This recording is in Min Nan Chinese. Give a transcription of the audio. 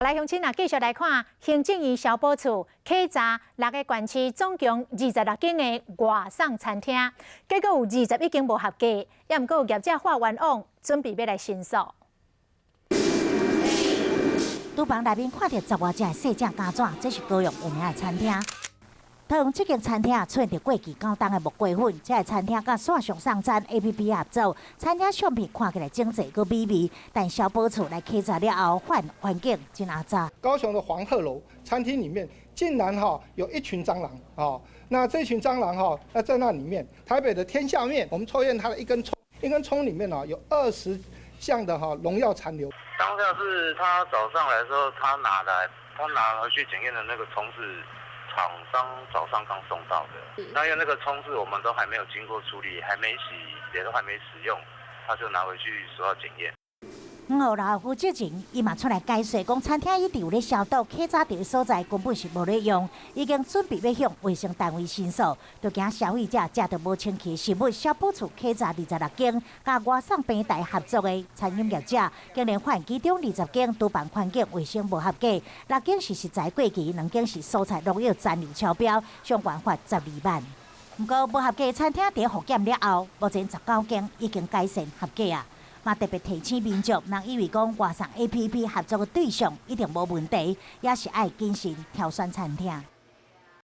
來鄉親啊，繼續來看行政院消保處稽查六个縣市總共26間的外送餐廳，結果有21間無合格，抑毋過有業者發冤枉，準備欲來申訴。廚房內面看著十外隻細隻咬紙，這是高雄有名的餐廳。桃園這間餐廳出現著過期九冬的木瓜粉，這个餐廳佮線上送餐 APP 合作，餐廳相片看起來整齊閣美味，但消保處來稽查了後，發現環境真骯髒。高雄的黃鶴樓餐廳裡面竟然哈有一群蟑螂啊！那這群蟑螂哈，那在那裡面，台北的天下麵，我們抽驗它的一根蔥，一根蔥裡面呢有20項的哈農藥殘留。當下是他早上來的時候，他拿來，他拿回去檢驗的那個蔥是廠商早上剛送到的，那因為那個蔥是我們都還沒有經過處理，還沒洗，也都還沒使用，他就拿回去說要檢驗。黃鶴樓負責人伊嘛出來解釋，講餐廳一直有咧消毒，稽查佇的所在根本是無咧用，已經準備欲向衛生單位申訴，就驚消費者食著無清氣食物。消保處稽查26間佮外送平台合作的餐飲業者，竟然發現其中20間廚房環境衛生無合格，六間是食材過期，兩間是蔬菜農藥殘留超標，相關罰12萬。毋過無合格餐廳佇復檢了後，目前19間已經改善合格啊。嘛特別提醒民眾，莫以為講外送 APP 合作的對象一定無問題，也是愛謹慎挑選餐廳。